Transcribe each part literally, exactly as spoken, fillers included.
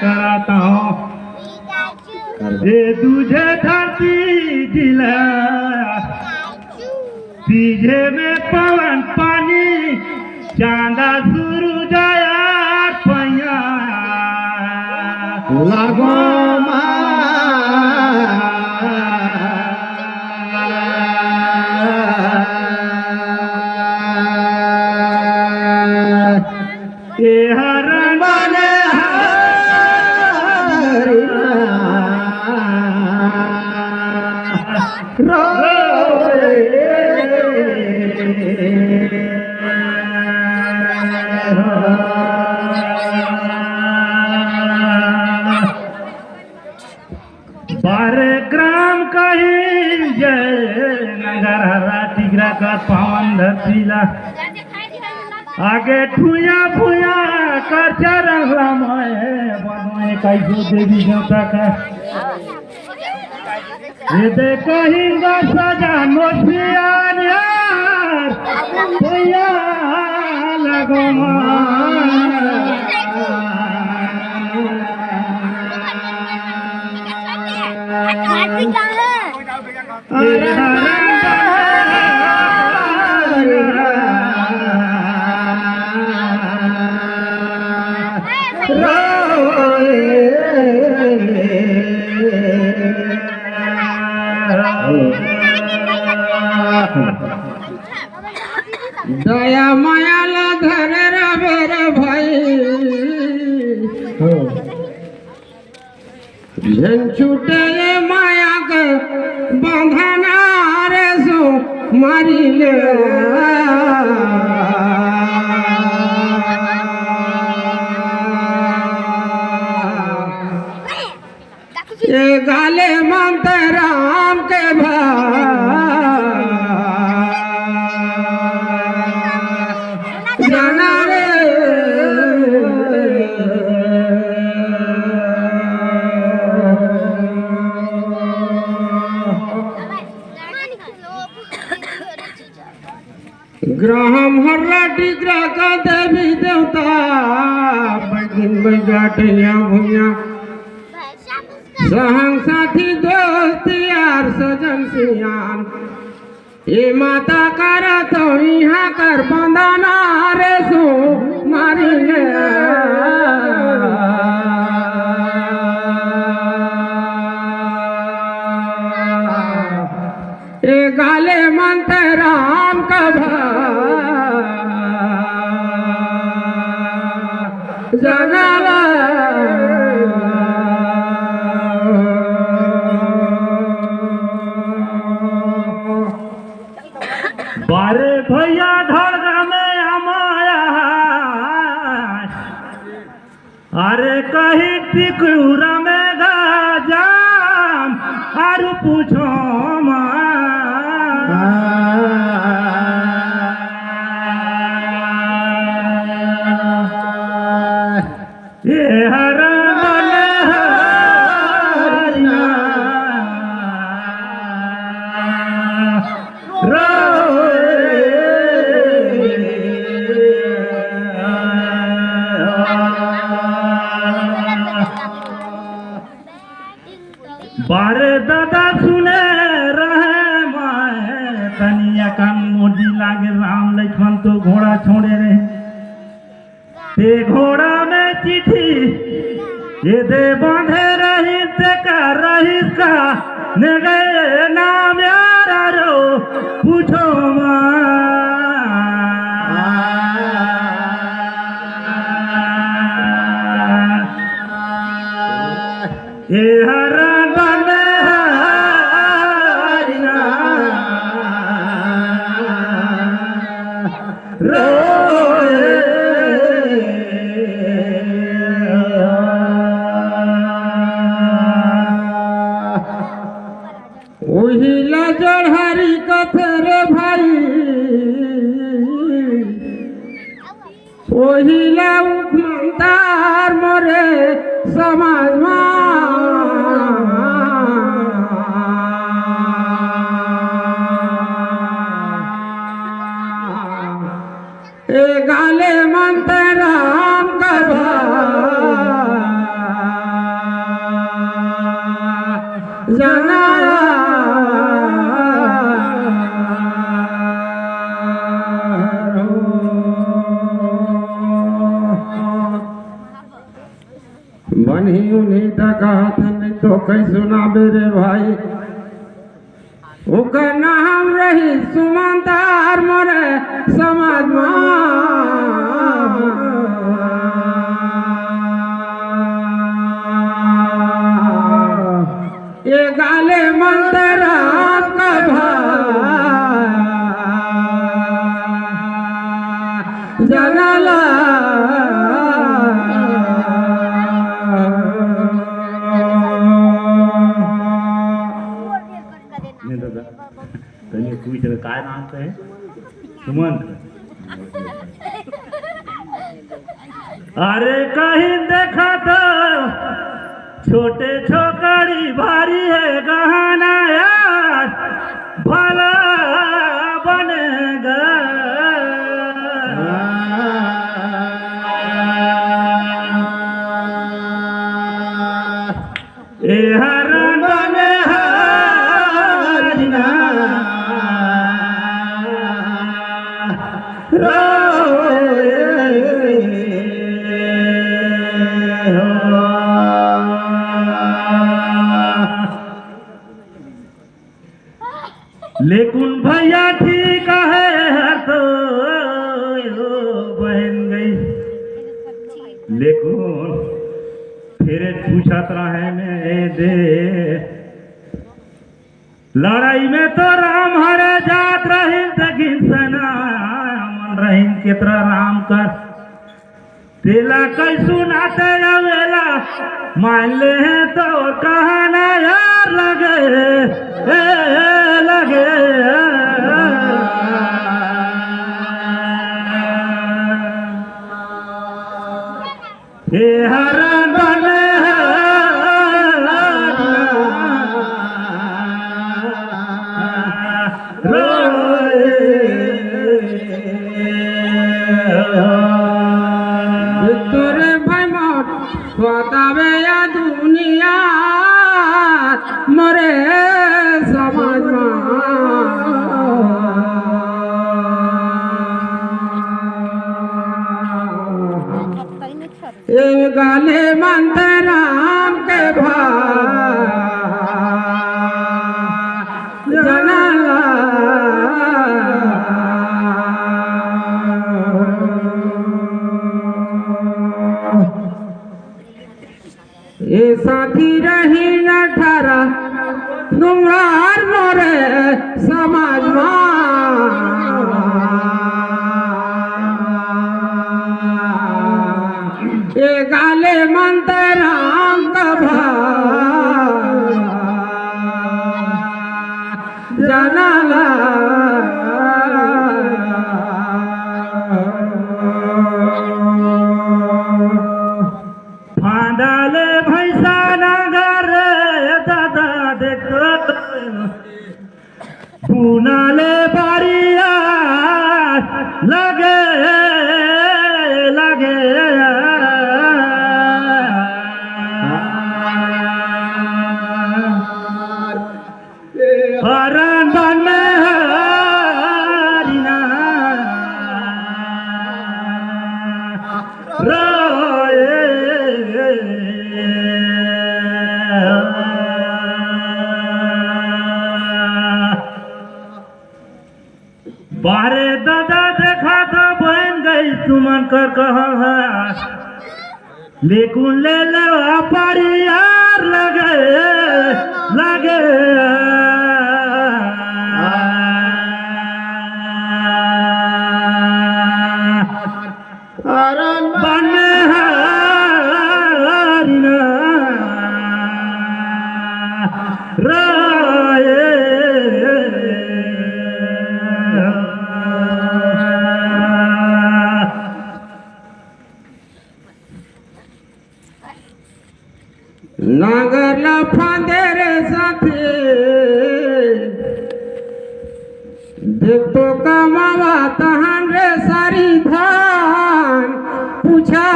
करत हूँ। ए दूजे धरती जिला, तीजे में पवन पानी, चांदा सूरज यार पैया। लागो माँ। ए हर मन हरि रो। बारे ग्राम कही जय नगर हरा टिगरा का पावन धरती ला। आगे ठुया फुया कर चरण ला मैं बनोए कैसो देवी देवता का। ये दे कहीं गा सजा मोसियार यार, भैया लगो माँ। दया माया ला धरे रहे रे भाई। झन छूटे ये माया के बंधना रे सो मारी ले। ये गाले मंत राम के भा जाना रे। ग्राम हर्रा टिकरा का देवी देवता, बैगिन बैगाटैया भुइया, सहंग साथी दोस्त यार सजन सियान, ए माता करा तो इहाँ कर बंदना रे सो मारी ले। ए गाले मंत राम का भा जनावा। बारे भैया धड़गा में हमाया। अरे कहीं टिकुरा में गजाम, अरु पूछो माँ। ये हर मन हरिना। बारे दादा सुने रहे मैं, तनिया कन मोजी लागे राम लक्ष्मण तो घोड़ा छोड़े रहे। ते घोड़ा में चिट्ठी ये दे बांधे रही ते का रही का ने गए नाम यार रो पूछो माँ। ए हर बन हरिना। रोए। उहिला जड़हरी कथे रे भाई, उहिला उखमंतार मोरे समाज मा। ए गाले मंत राम का भा। जाना। बनही उनही त कहत हन, नहीं तो कई सुनाबे रे भाई। ओकर नाम रही सुमन तार मोरे समाज मा। ए गाले मंतर राम का भा जनाला। नहीं दादा, तनी पूछ रहे, काय नाम का है? सुमंत। अरे कहीं देखा तो छोटे छोकरी भारी है गहना यार, भला बनेगा। ए हर बने हरिना रोए हो। लेकिन भैया ठीक है, हर तो बहन गई। लेकिन फिर पूछत रहे मैं दे, लड़ाई में तो राम हरे जात रहिन, लेकिन सेना मन रहिन केतरा राम कर। तेला कई सुनाते अवेला, मान ले हैं तो कहना यार लगे, ए, लगे। ए हर बन रोए तोरे भाई मोर बतावे या दुनिया मोरे समाज मा। ए गाले मंत राम के भा जनाला। ए साथी रही अठारह नुमार मोरे समाज मा। ए गाले मंत राम का भा जनाला। फांदा ले भैंसा नांगर रे दादा देखो, बुना ले बारिया लगे, लगे। हरण बन हरिना रोए। बारे दादा देखा तो बन गई तुमन कर कहा है। लेकुन ले ले व्यापारी यार लगे, लगे। बन हरिना राय। नांगर ला फांदे रे साथे, देख तो कमावा तहन रे सारी धान, पूछा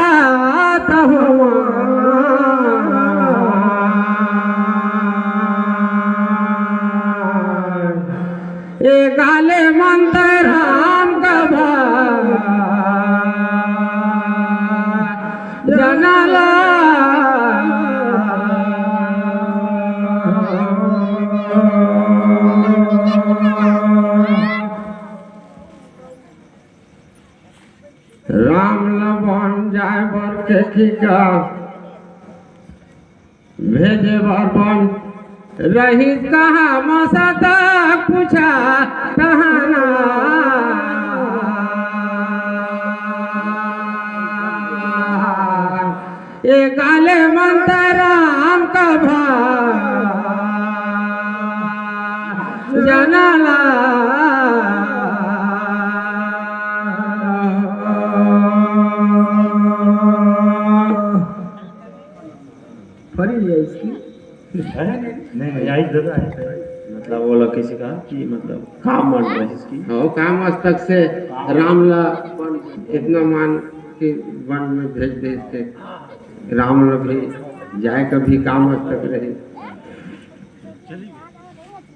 तहवा। का भेजे बर बन रहिस कहाँ मसा तक पूछा तहना। ए काले मंतराम का भजनला। फरी लिया इसकी। नहीं, नहीं, आई दादा, आई, आई। मतलब, वो लोग किसी का कि, मतलब, काम मन रहिस कि? हो, काम मस्तक से राम ला इतना मान के वन में भेज, भेज के राम ला भी जाए, कभी काम मस्तक रही।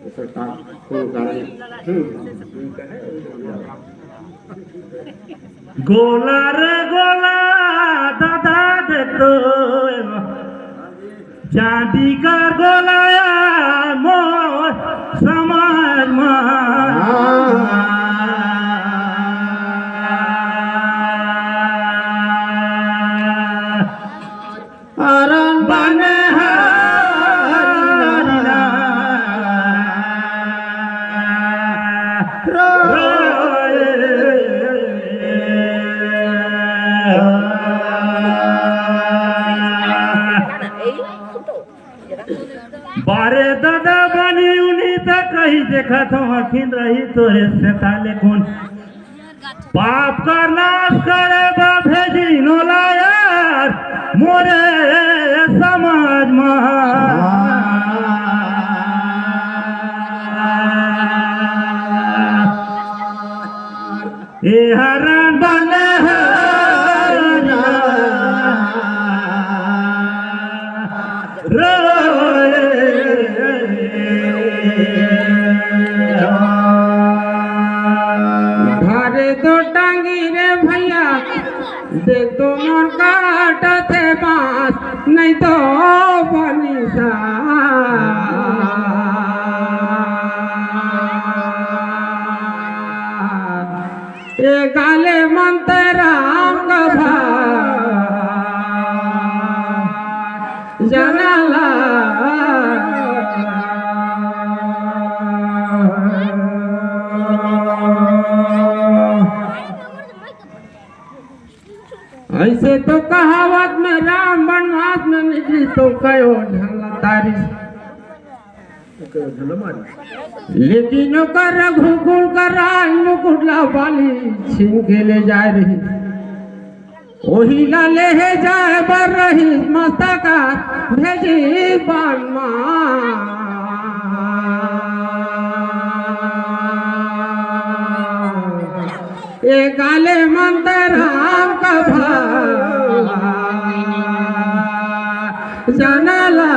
ओकर काम, कौन काम? हम्म। गोला रे गोला, दादा दे तो चांदी का गोला मोर समाज मा। अरन बने हरिना। बारे दादा बनी उनी त कही देखत हो अखिन रही तोरे से ताले गुण। पाप का नाश करे बा भेजिन ओला यार मोरे समाज मा। ए हरण बन हरण रोए। धरे तो टांगी रे भैया, देख तो मोर काटत हे बांस, नहीं तो बनिसा। ए काले मंतराम का भजनला। ऐसे तो कहावत में राम बनवास में निकली तो कयो ढंग तारी। लेकिन ओकर रघुकुल का राज मुकुट ला बाली छीन के ले जाए रही। ओही ला लेहे जाए बर रही मस्तका भेजी बन मा। ए काले मंतराम का भजनला।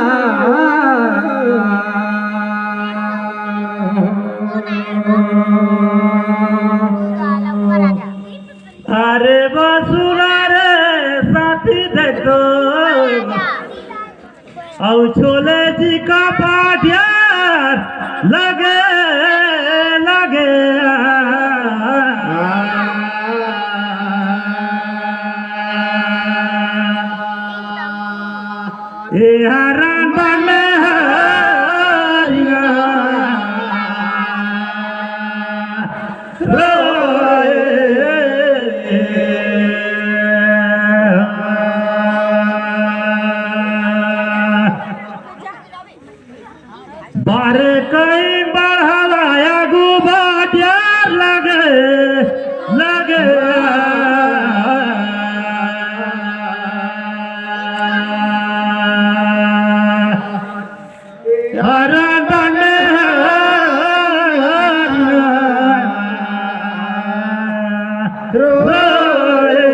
अरे बसुरा रे साथी देखो। अउ छोले जी का पाटियार लगे, लगे। ए हरण बन हरिया। बारे कई बढ़ावा आगू बाटियार लगे, लगे। हरण बन हरिया रोए।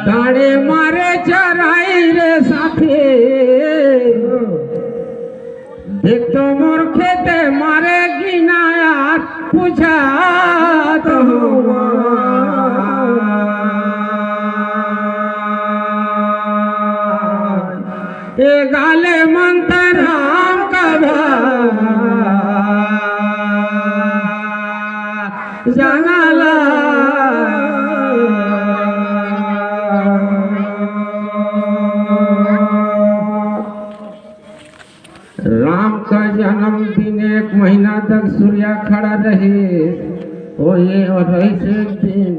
डांड़े मारे चराई रे साथे, देख तो मोर खेते मारे गिना यार, पूछा तो हुआ। ए गाले मंतराम का भजनला। महीना तक सूर्या खड़ा रहे, ओ ये और रहिस एक दिन,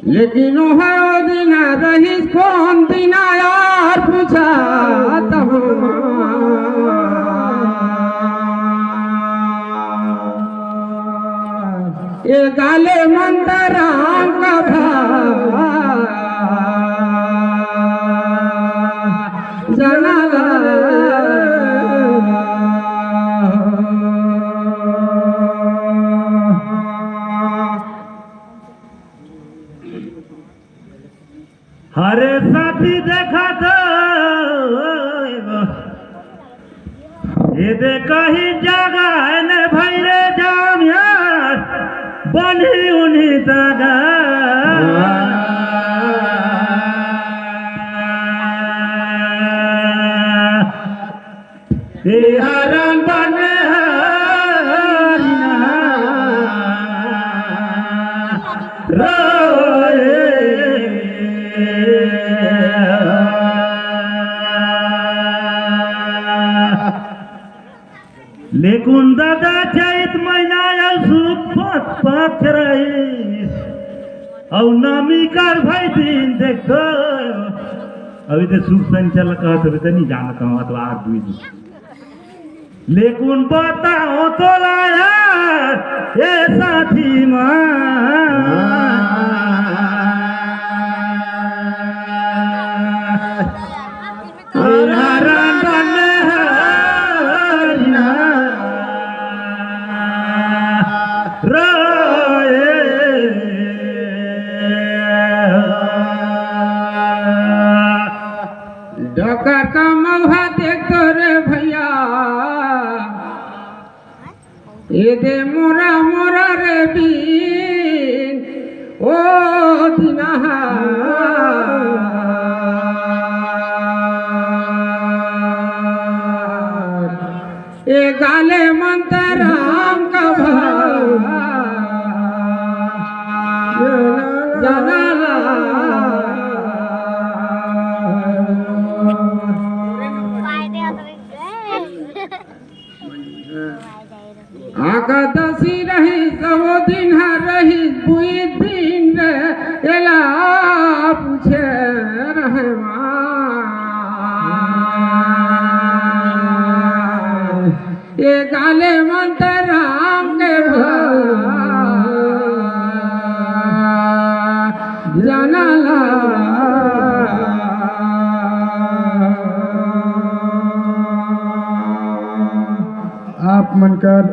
लेकिन ओह दिन रहिस कोन दिन यार पूछत हूँ। ए गाले मंतराम का भा जनाला। हरे साथी देखा तो ये दे कहीं जगह है न भाई रे जाम यार, बनी उन्हीं दादा। ए हरन बने हरिना रोए। लेकिन दादा चैत महीना अउ सुख पत पत रहिस, अउ नमी कर भाई दिन देखो, अभी तो सुख संचल कहत, अभी तो नहीं जानत हूँ, तो आठ दुई दिन। लेकिन बताओ तो लाया, ए साथी माँ। डकर का मउहा देख तो रे भैया, ए दे मोरा मोरा रे बीन, ओ दिनहा। ए गाले मंतराम का भा जनाला। आकादशी रहिस, वो दिन ह रहिस, बुई दिन रे, एला पूछे रहे माँ। ए गाले मंतराम के भा जनाला। आप मन कर